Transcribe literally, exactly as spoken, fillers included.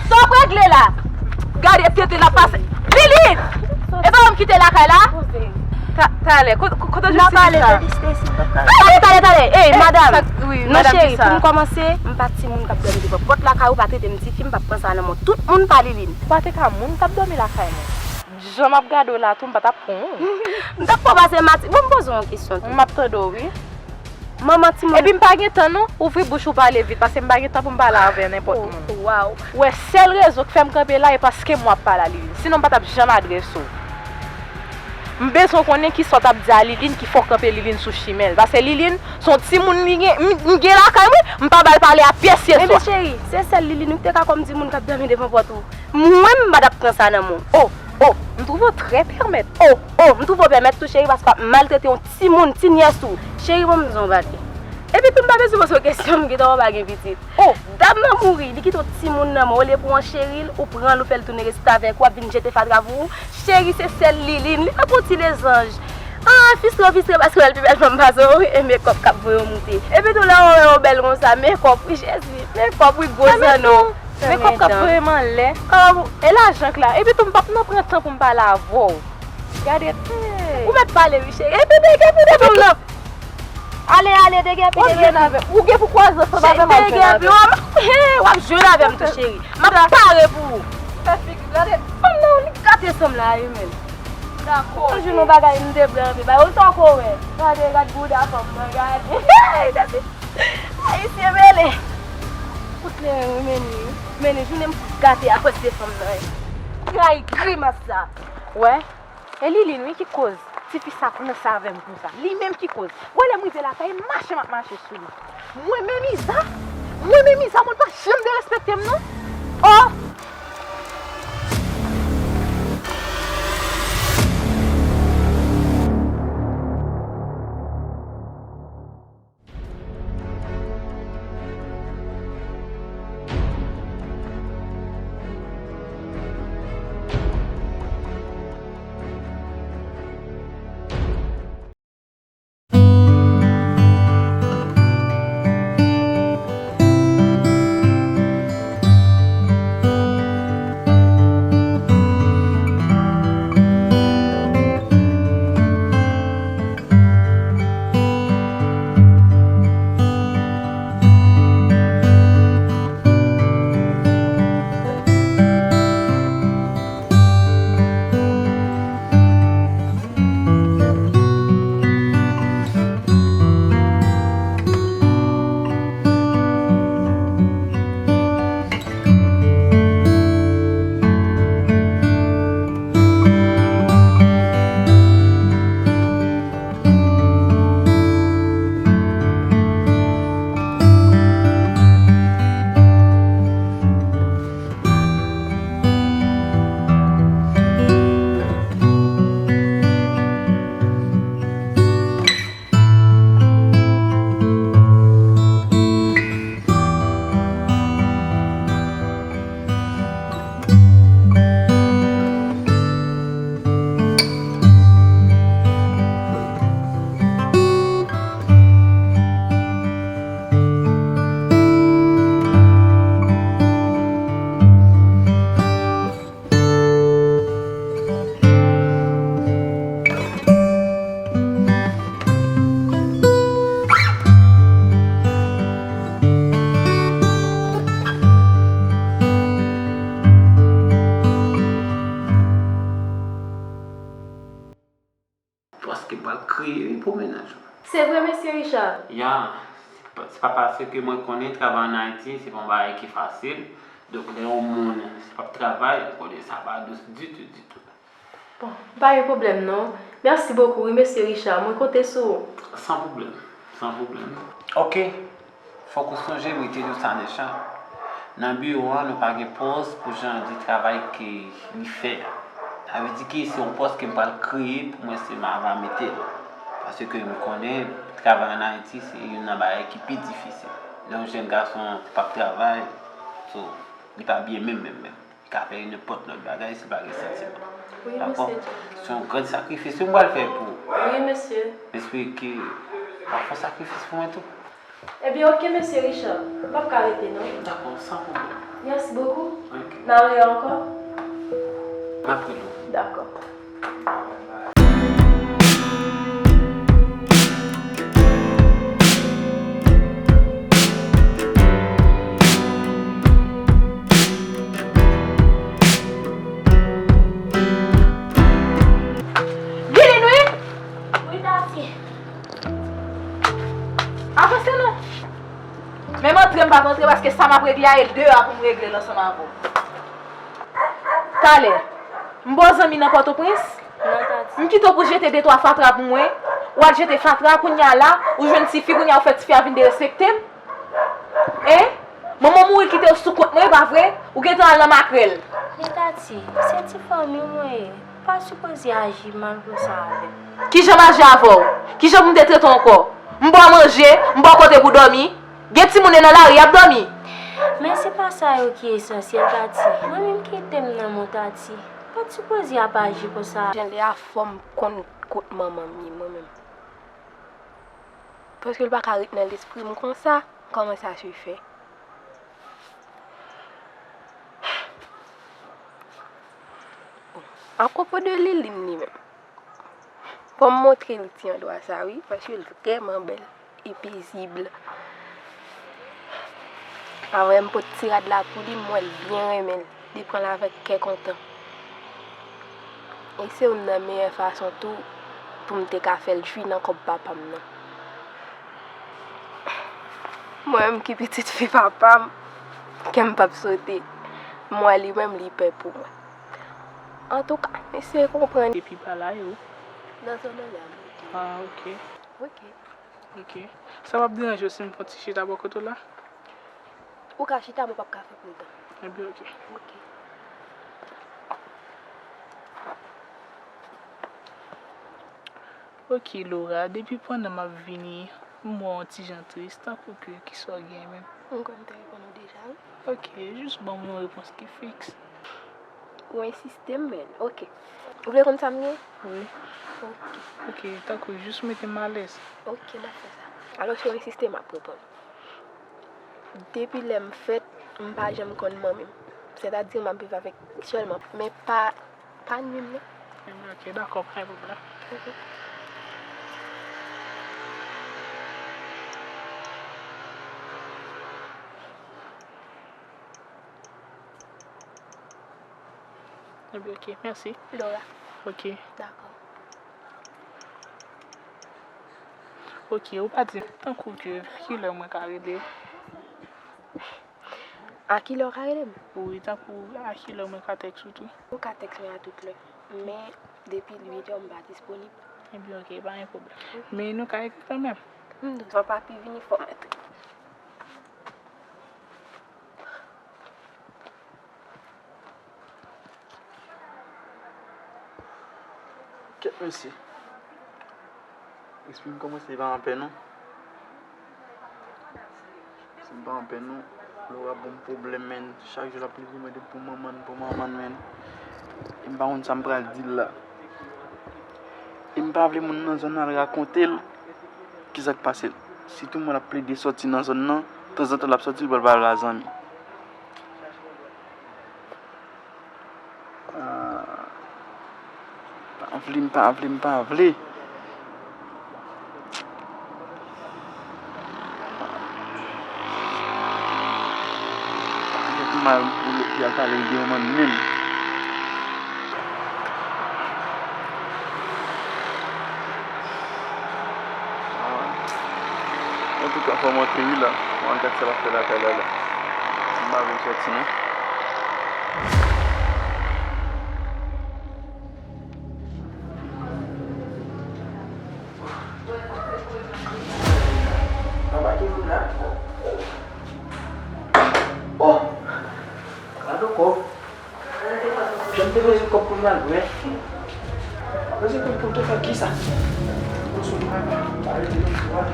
Sa w ap regle la? Gade tenten n ap pase. Lili! E pa ou m kite lakay la? Ta- Talè, ko- ko- kote Jistis sa? Talè, talè, talè. Ey, madam. Non, cheri, pou m kòmanse, m pa timoun k ap dòmi devan pòt lakay ou, pa trete m tifi, m p ap pran sa nan men w. Tout moun pa Liline. Ou pa te ka moun k ap dòmi lakay mwen. Jan m ap gade w la tou, m pa t ap pran w. M t ap pran w pase mati. Bon, m poze w yon kesyon tou. M ap tande w, wi. Manman timoun. Epi m pa gen tan non, ouvri bouch ou pale vit, paske m pa gen tan pou m pale avè nenpòt moun. Waw. Ou wè, sèl rezon k fè m kanpe la, e paske m w ap pale a Liline. Sinon, m pa t ap janm adrese w. M bezwen konnen kisa w t ap di a Liline ki fè w kanpe Liline sou chimen l. Paske Liline, se yon timoun li gen, m, m gen lakay mwen, m pa ba l pale a pyès yèswa. Ebyen cheri, se sèl Liline ou te ka kòm timoun k ap dòmi devan pòt ou. Mwen, m pa t ap pran sa nan men w. Oh, oh, m twouve w trè pèmèt. Oh, oh, m twouve w pèmèt tou, cheri, paske w ap maltrete yon timoun, ti nyès ou. Cheri, ban m di w yon bagay. Epi tou, m pa bezwen poze w kesyon, m gentan wè w pa gen pitit. Oh, dam nan mouri, li kite yon timoun nan men w, olye pou w ancheri l, ou pran l, ou fè l tounen restavèk, w ap vin jete fatra pou ou. Cheri, se sèl Liline, li tankou yon ti lezanj. Ah, fistre, fistre, paske l pi bèl fanm pase w, e mekòp k ap voye w moute. Epi tou, lè w wè w bèl konsa, mekòp, wi, Jezi, mekòp, wi, gwo zanno. Mekòp k ap voye m anlè. E lajan k la. Epi tou, m p ap nan pran tan pou m pale avè w. Gade. Ou mèt pale, wi, cheri. Epi degèpi de fanm nan. Ale, ale, degèpi, degèpi. W ap jwenn avè m. Ou gen pou kwaze ansanm avè m, w ap jwenn avè m. Degèpi, w ap, w ap jwenn avè m tou, cheri. M ap pare pou ou. Fè figi, gade. Fanm nan, li gate sanm la, wi, menm. Dakò. Yon jou nou bagay, m te blan, anpi bay, ou tankou wè. Gade, gad bouda fanm nan, gade. Ayisyen mele. Kout nen, wi, men li, men li, jounen m gate akoz de fanm nan. Tray grimas sa. Wè, e Liline, wi, ki koz tifi sa kòmanse avè m konsa. Li menm ki koz. Wè, lè m rive lakay, e mache m ap mache sou li. Mwen menm Iza? Mwen menm Iza, moun pa janm derespekte m, non. Oh! Paske m pral kriye wi pou mennaj ou. Se vre, mesye Richard? Ya, se pa, se pa paske mwen konnen travay ann Ayiti, se pa yon bagay ki fasil. Donk, lè yon moun se p ap travay, ou konnen sa pa dous ditou, ditou. Bon, pa gen pwoblèm non. Mèsi bokou wi, mesye Richard. Mwen konte sou ou. San pwoblèm, san pwoblèm. Ok. Fòk ou sonje m, wi, te di w sa deja. Nan biwo a, nou pa gen pòs pou jan de travay ke li fè a. Sa vle di ke se yon pòs ke m pral kreye pou mwen, se m ava mete l. Paske m konnen travay ann Ayiti se youn nan bagay ki pi difisil. Lè yon jèn gason p ap travay, so, li pa byen menm, menm, menm. Li ka fè nenpòt lòt bagay si l pa gen santiman. Wi, dakò? Mesye Jackson. Se yon gran sakrifis wi m pral fè pou ou. Wi, mesye. M espere ke w ap fè yon sakrifis pou mwen tou. Ebyen, oke, mesye Richard. M p ap ka rete, non. Dakò, san pwoblèm. Mèsi bokou. Wi. N a rele ankò? M ap rele w. Dakò. Gilin, wi! Wi, Tati. Avanse non. Menm antre m p ap antre paske sa m ap regle a e deyò a pou m regle l ansanm avè w. Talè, m ba w zanmi nan Pòtoprens? Non, Tati. M kite w pou jete de twa fatra pou mwen. W al jete fatra, kounye a la, ou jwenn tifi, kounye a ou fè tifi a vin derespekte m? Hein? Manman w mouri kite w sou kont mwen, pa vre? Ou gentan al nan makrèl. Men Tati, se ti fanmi w mwen ye. Pa sipoze aji mal konsa avè m. Kijan m aji avè w? Kijan pou m te trete w ankò? M ba w manje, m ba w kote pou w dòmi. Gen timoun yo nan lari, y ap dòmi. Men se pa sa yo ki esansyèl, Tati. Mwen menm kite m nan men w, Tati. Pa t sipoze ap aji konsa. Jan lè a fò m konn kot manman m ye, mwen menm. Paske l pa ka ret nan lespri m konsa. Kòman sa se fè? Bon, apwopo de Liline li menm, fò m montre l ti andwa sa wi, paske l vrèman bèl e pezib. Avè m pot ti rad la pou li, m wè l byen renmen l, li pran l avèk kè kontan. E se youn nan meyè fason tou pou m te ka fè l jwi nan kòb papa m nan. Mwen menm ki pitit fi papa m, kè m p ap sote. M wè li menm, li pè pou mwen. Antouka, eseye konprann. Epi pa la yo. Nan zòn nan la, m rete. Ah, ok. Ok. Ok. Sa p ap deranje w si m fè yon ti chita bò kote w la? Ou ka chita, men w p ap ka fè pou lontan. Ebyen, ok. Ok. Ok, Laura, depi pandan m ap vini, m wè w yon ti jan tris, tankou ke kisa w gen menm? M kwè m te reponn ou deja, wi. Ok, jis ban m yon repons ki fiks. Ou ensiste, men. Ok. Ou vle konn sa m gen? Wi. Ok. Ok, tankou jis mete m alèz. Ok, m ap fè sa. Alò, si w ensiste, m ap reponn. Depi lè m fèt, m pa janm konn manmi m. Sètadi, m ap viv avèk sèlman, men pa, pa nwi m, non. Ebyen, ok, dakò, pa gen pwoblèm. Ok. Ebyen, ok, mèsi. Laura. Ok. Dakò. Ok, ou pa di m tankou ke kilè mwen ka rele? A kilè w ka rele m? Wi, tankou a kilè mwen ka tèks ou tou? Ou ka tèks mwen a tout lè. Men, depi uit è, m pa disponib. Ebyen, ok, pa gen pwoblèm. Men nou ka ekri kanmenm. M douvan papi vini fò m antre. Kèt mesye. Lespri m kòmanse pa anpè non. Si m pa anpè non, Laura ban m pwoblèm, men chak jou l ap leve mande pou manman n, pou manman n, men. E m pa konn sa m pral di l la. E m pa vle moun nan zòn nan al rakonte l kisa k pase l. Sitou mwen l ap plede sòti nan zòn nan, tanzantan l ap sòti, l pral pale a zanmi. Ah, pa vle, m pa vle, m pa vle. Fèt mal pou lòt ki al pale l de yon mann menm. Antouka, fò m antre wi la. Mwen gad sa l ap fè lakay la la. M pa vle l sòti non. Anba ki moun la? Oh! Gade kòb. Jan m te bezwen kòb pou m al bwè. Bezwen kòb pou m te fè kisa? Bon, sou mwen, pa rete nan sou a.